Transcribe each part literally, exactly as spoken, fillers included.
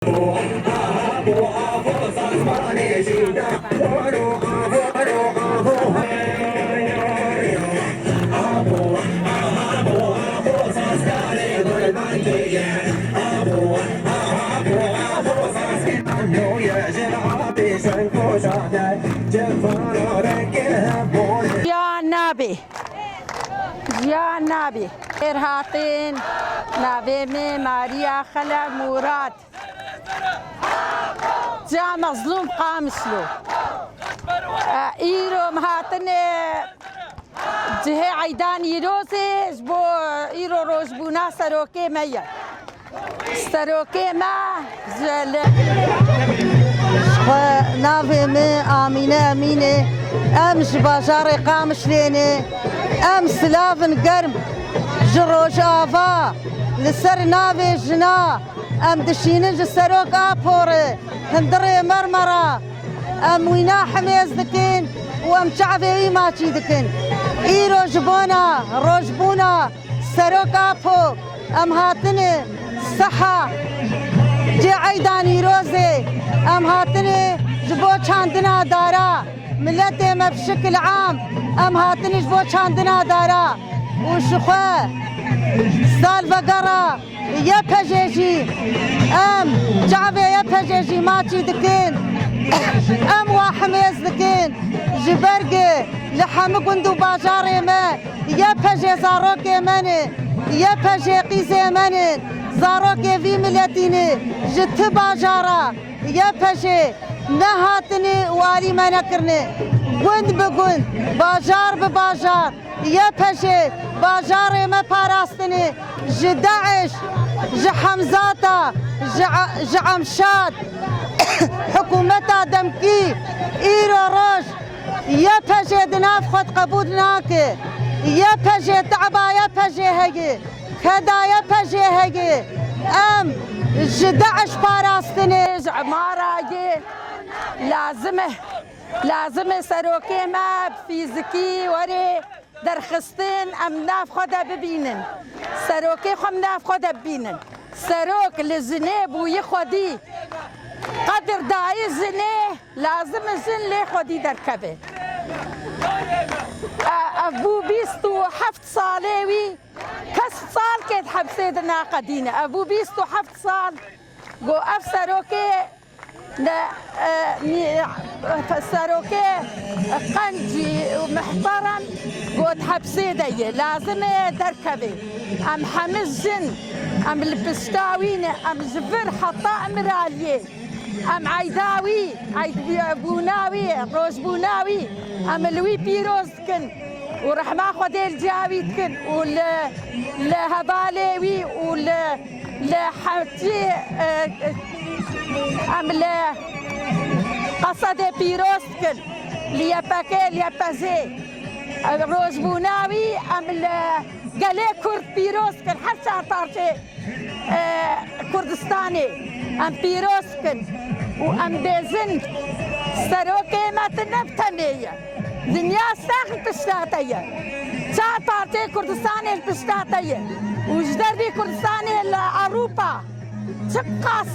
Jiyan nabê. Jiyan nabê. Xêr hatin. Navê min Mariya Xelef Murad. Ca Mezlûm Qamişlo. E, îro em hatine cihê Eyda Nîrozê ji bo îro rojbûna serokê me ye. Serokê me ji li Xwe navê min Amîne Emîn e. Em ji bajarê Qamişlê ne. Em silavin germ ji Rojava li ser navê jina. Em dişînin ji Serok Apo re, hundirê Mermera. Em wîna himêz dikin û em çavê wî maçî dikin. Îro ji bona rojbûna Serok Apo em hatine seha cê Eyda Nîrozê, em hatine ji bo çandina dara. Miletê me bi şikil am em hatine ji bo çandina dara û ji xwe salvegera Y P J jî em çavê Y P J jî maçî dikin. Em wa himêz dikin ji ber ku li hemû gund û bajarê me Y P J zarokê me ne, Y P J qîzê me ne, zarokê vî miletî ne, ji ti bajara Y P J nehatine û alî me nekirine. Gund bi gund, bajar bi bajar, Y P J bajarê me parastine ji DAIŞ, ji Hemzata, ji E-, ji Emşad, hikûmeta demkî îro roj Y P J di nav xwe de qebûl nake. Y P J teba Y P J heye, keda Y P J heye. Em ji DAIŞ parastine. Ji Emarayê lazim e, lazim e serokê me bi fîzikî were derxistin, em nav xwe de bibînin. Serokê xwe em nav xwe de bibînin. Serok li jinê bûyî xwedî qedir dayî jinê, lazim e jin lê xwedî derkeve. E, ev bû bîst û heft salê wî, kes salkê di hepsê de naqedîne. Ev bû bîst û heft sal, go ev serokê Ne, e, mi-, e, serokê qencî û muhterem got hepsê de ye, lazim e derkeve. Em hemî jin, em li pişta wî ne, em ji vir heta Emiraliyê, em eyda wî, eydbûna wî, rojbûna wî, em li wî pîroz dikin û rehma Xwedê li ciya wî dikin û li, li hevalê wî û li, li hewtî, e, e, em li Qesedê pîroz dikin, li Y P G, li Y P G, e, rojbûna wî em li gelê Kurd pîroz dikin, her çar parçê e, Kurdistanê em pîroz bikin û em bêjin, serokê me tu ne bi tenê ye. Dinya sax li pişta te ye. Çar partiyê Kurdistanê li pişta te ye. Û ji dervî Kurdistanê li Ewropa, çiqas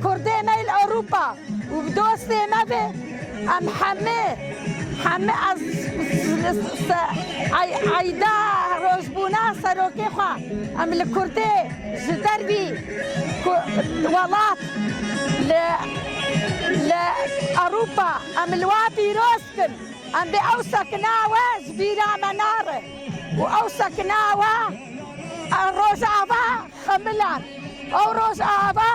Kurdê me li Ewropa û bi dostê me ve, em hemî, hemî ez se-, ay-, eyda rojbûna serokê xwe, em li Kurdê ji dervî ku-, welat li, li Ewropa, em li wa pîroz dikin. Em bê ew sekina we ji bîra me nare û ew sekina we Rojava xemilan. Ew Rojava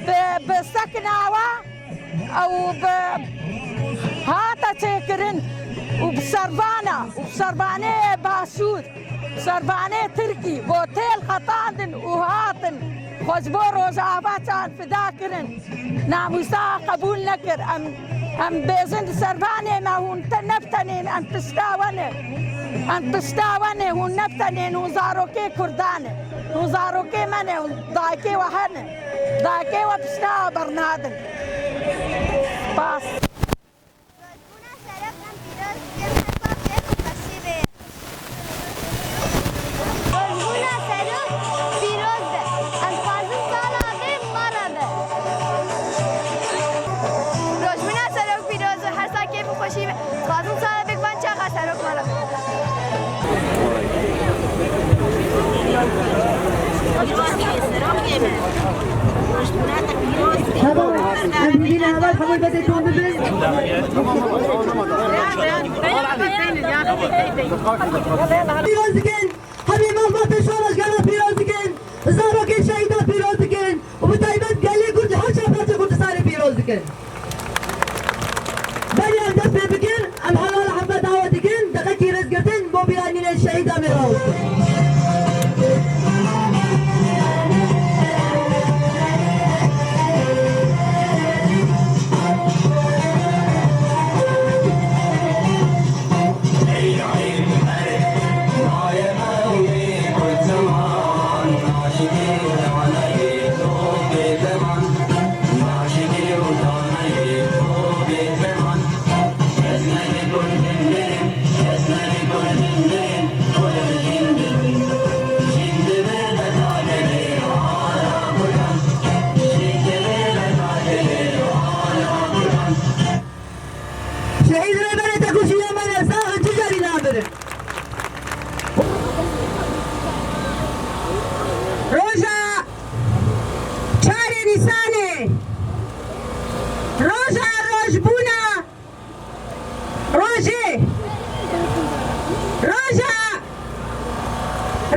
bi, bi sekina we ew bi hate çêkirin û bi şervana û bi şervanê Başûr, şervanê Tirkî, bo têl xetandin û hatin xwe ji bo Rojava çar fida kirin. Namûsa qebûl nekir. Em, em bêjin di servanê me hûn te ne bi tenê ne, em pişta we ne. Em pişta we ne, hûn ne bi tenê ne, hûn zarokê Kurdan e. Hûn zarokê me ne, hûn dayikê we hene. Dayikê we pişta we bernadin. Spas. Rojbûna serok em pîroz dikin, her sal jê xweşî bê. Rojbûna serok pîroz be. Em dixwazin sala vê mala be. Dixwazim sahibek van çaxa serok mala. Tamam. Em bibîne heval hemû bedê tom bibin. Pîroz dikin. Hemî malbatê şoreşgera pîroz dikin. Zarokên şehîda pîroz dikin. Û bi taybet gelê Kurd li her çar parçe Kurdistanê pîroz dikin. Berî em dest pê bikin, em heval hemû dawa dikin, deqekî rêzgirtin bo bîranînên şehîda me rawitin. Şehîd Rêberê Tekoşîna me ne sax in, tu carî namirin. Roja çarê Nîsanê, roja rojbûna rojê, roja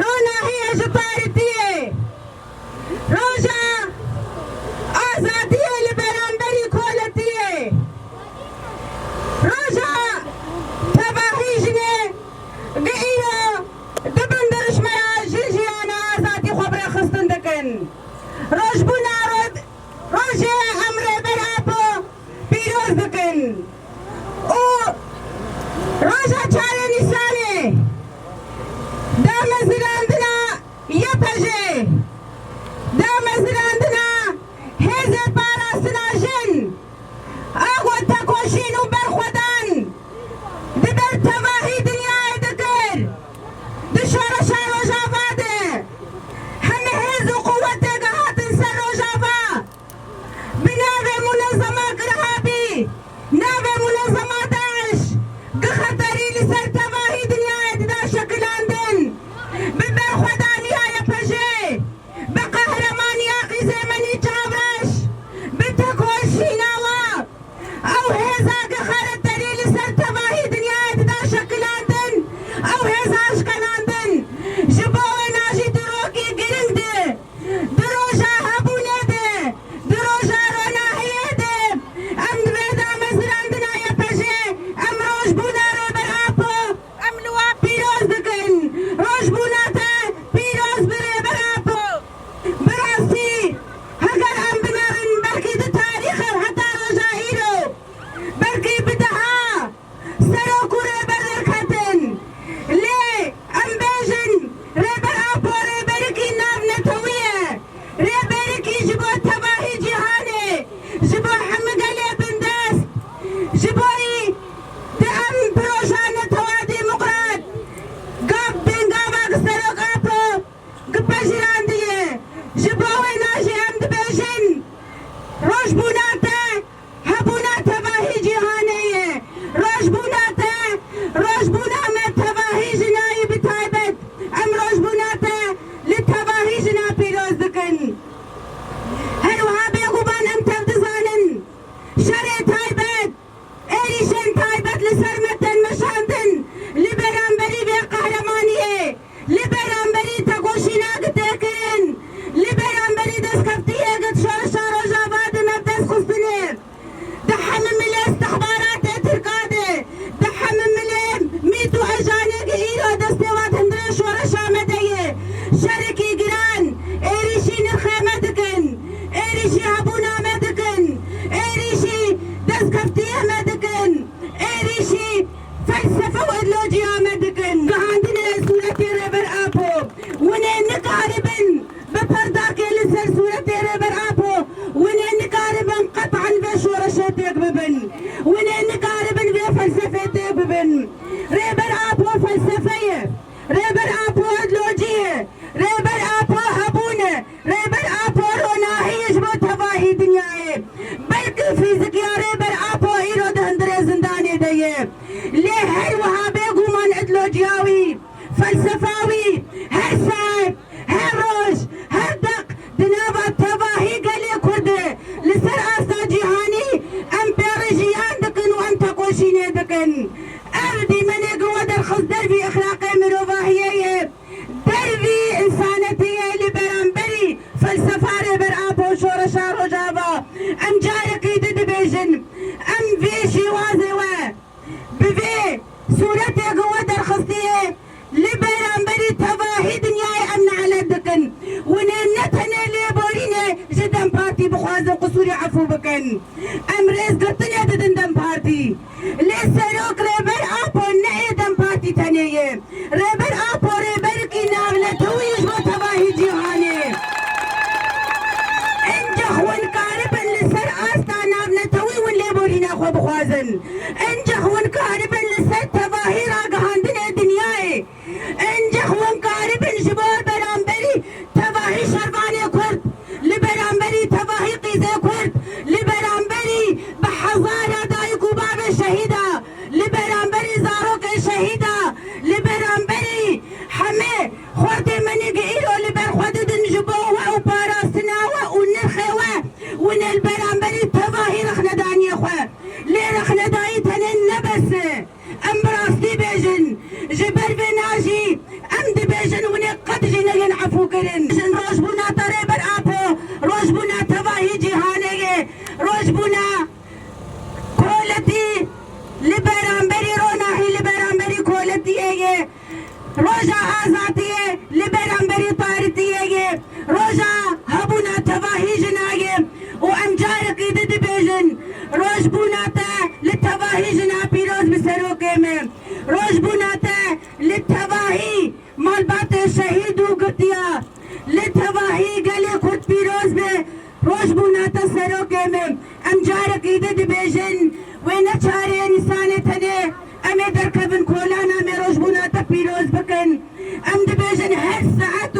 ronahiyê ji paritiyê, roja azadiyê li beramberî koletiyê, roja tevahî jinê gi îro di bin dirişmeya jin jiyana azadî xwe bi rêxistin dikin. Rojbûna ro-, rojê em Rêber Apo pîroz dikin. Û roja çarê Nîsanê damezirandina Y P J, damezirandina Hêzê Parastina Jin, a ku tekoşîn û berxwedan di ber tevahî dinyayê dikir, di şoreşa Rojava de heme hêz û quwetê gihatin ser Rojava. Bi navê munezema Irhabî, navê munezema DAIŞ, gi xeterî li ser tevahî dinyayê dida şekilandin. Bi berxwedaniya Y P J, bi qehremaniya Qîzê Menî Çavreş, bi tekoşîna wa, ew hêza gi xeterî li ser tevahî dinyayê dida şekilandin, ew hêza eşkenandin. Ji bo wêna jî di rokî giring de, di roja hebûnê de, di roja ronahiyê de, em di vê damezirandina Y P J, em rojbûna Rêber Apo, em li we pîroz dikin. Rojbûna te pîroz bi Rêber Apo. Bi rastî, heger em binerin, belkî di tarîxê heta roja îro, belkî bi deha serok û rêber derketin. Lê em bêjin, Rêber Apo rêberikî navnetewî ye. Rêberikî ji bo tevahî cîhanê, ji bo hemû gelê bindest, ji bo yî di em proja netewa demokrat, gav bingava gi Serok Apo gi pejirandî ye. Ji bo wêna jî em dibêjin, rojbûna te hebûna tevahî cîhanê ye. Rojbûna te, rojbûna me tevahî jinayî bi taybet. Em rojbûna te li tevahî jina pîroz dikin. Her wiha bêguman em tev dizanin, şerê taybet, êrîşên taybet li ser me tên meşandin, li beramberî vê qehremaniyê, li beramberî tekoşîna gi tê kirin, li beramberî destkeftiyê gi di şoreşa Rojava de me bi dest xistinê. Di hemî milê istixbaratê Tirka de, di hemî milê mît û ejanê gi îro destê wan di hundirê şoreşa me de ye. Şerekî giran, êrîşî nirxê me dikin, êrîşî hebûna me dikin, êrîşî destkeftiyê me dikin, êrîşî felsefe û îdeolojiya me dikin. Gihandinê sûretê Rêber Apo, hûn ê nikaribin bi perdakê li ser sûretê Rêber Apo, hûn ê nikaribin qet'an vê şoreşê têk bibin. Hûn ê nikaribin vê felsefê têk bibin. Rêber Apo felsefe ye. Rêber Apo îdeolojî ye. Rêber Apo hebûn e. Rêber Apo ronahî ye ji bo tevahî dinyayê. Belkî fîzîkiya Rêber Apo îro di hundirê zindanê de ye. Em carekî di dibêjin, em vê şêwazê we, bi vê sûretê ku we derxistiye, li beramberî tevahî dinyayê em nalet dikin. Hûn ê ne tenê lêborînê ji DEM Partî bixwazin, qisûrê efû bikin. Em rêzgirtinê didin DEM Partî. Lê serok Rêber Apo ne ê DEM Partî tenê ye. Rêber Apo rêberekî navnetewî ji bo tevahî cîhanê. Encax hûn karibin li ser asta navnetewî hûn lêborîna xwe bixwazin. Encax hûn karibin li ser tevahî ragihandinê dinyayê. Encax hûn karibin ji bo beramberî tevahî şervanê Kurd, li beramberî tevahî qîzê Kurd, li beramberî bi hezara dayik û bavê şehîda, li beramberî zarokê şehîda, li beramberî hemê xortê menî ku îro li ber xwe didin ji bo we û parastina we û nirxê we, hûn ê li beramberî tevahî rexnedaniyê xwe. Lê rexnedayî tenê ne bes e. Em bi rastî bêjin, ji ber vê najî em dibêjin hûn ê qet jî neyên efûkirin. Jin rojbûna te Rêber Apo, rojbûna tevahî cîhanê ye, rojbûna koletî li beramberî ronahî, li beramberî koletiyê ye. Roja azadiyê li beramberî tarîtiyê ye. Roja hebûna tevahî jina ye û em carekî di dibêjin, rojbûna te li tevahî jina pîroz bi serokê me. Rojbûna te li tevahî malbatê şehîd û girtiya, li tevahî gelê Kurd pîroz be. Rojbûna te serokê me. Em carekî di dibêjin, wê ne çareyê nîsanê tenê em ê derkevin kolana me rojbûna te pîroz bikin. Em dibêjin her saet